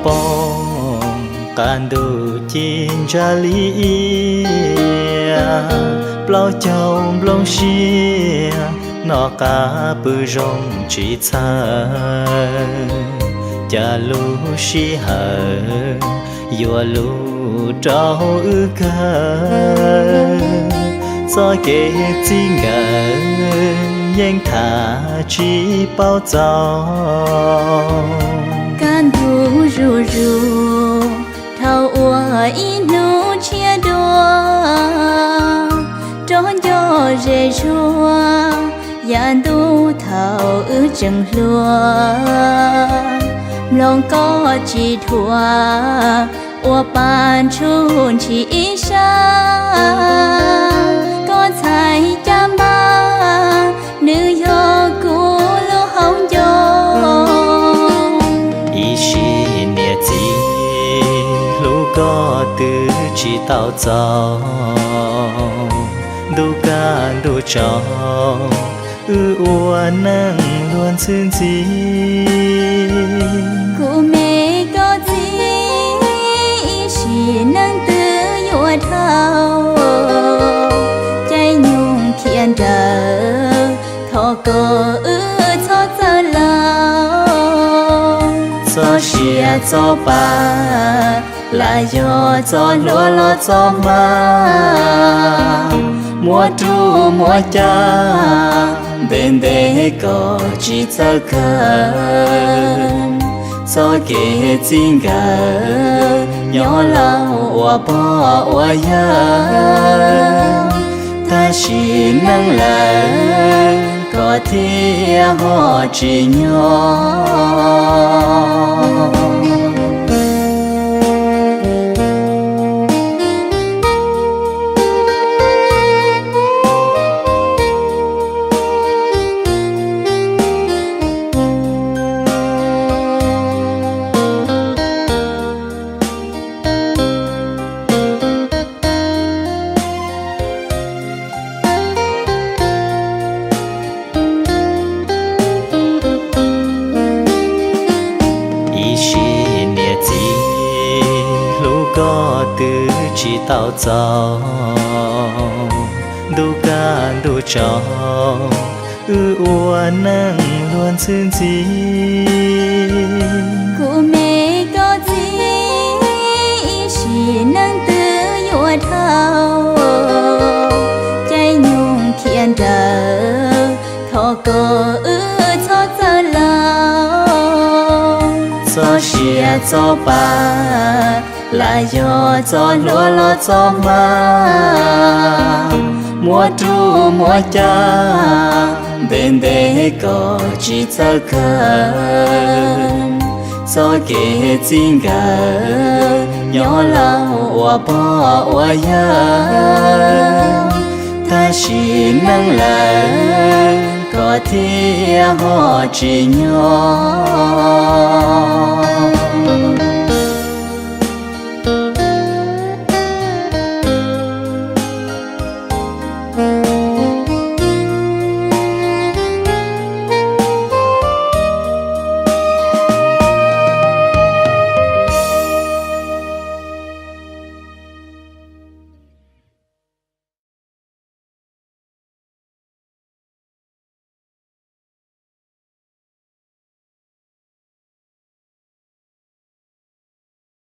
Poob qab ntuj ci ntsa li ia, plaub caug nplooj siab noj qab pw zoo tsis txhawj, cas lub sij hawm yuav luv rau wb kawg. Txoj kev txij nkawm yeej tham tsis paub txaus. Kaj ntug zuj zus dhau ua ib hnub tshiab dua, rov nco ze zuag yav ntuj thaum wb tseem hluas. Mloog koj tsis dhuav ua pa ntshua ntshis ib sab, koj ntxhais caj npab nws yog kuv lub hauv ncauj. Ib sim niam txiv hlub koj twb tsis tau txaus, ntuj kaj ntuj tsaus wb ua neej luag ntxhi ntxhi. Kuv me koj txiv, ib sim neej twg yuav dhau, caij nyoog khiav nrawm, thov kom wb txhob txawj laus. Txoj sia txoj pa, lam yog txoj hlua los txoj hma, muab rub muab cab ntev ntev kom tsis txawj kawg. Txoj kev txij nkawm nyob laus ua pog ua yawg, tab sis neej lawm koj thiaj ho tsis nyob. Ib sim niam txiv hlub koj twb tsis tau txaus, ntuj kaj ntuj tsaus wb ua neej luag ntxhi ntxhi. Kuv me koj txiv, ib sim neej twg yuav dhau, caij nyoog khiav nrawm, thov kom wb txhob txawj laus. Txoj sia txoj pa, lam yog txoj hlua los txoj hma, muab rub muab cab ntev ntev kom tsis txawj kawg. Txoj kev txij nkawm nyob laus ua pog ua yawg, tab sis neej lawm koj thiaj ho tsis nyob.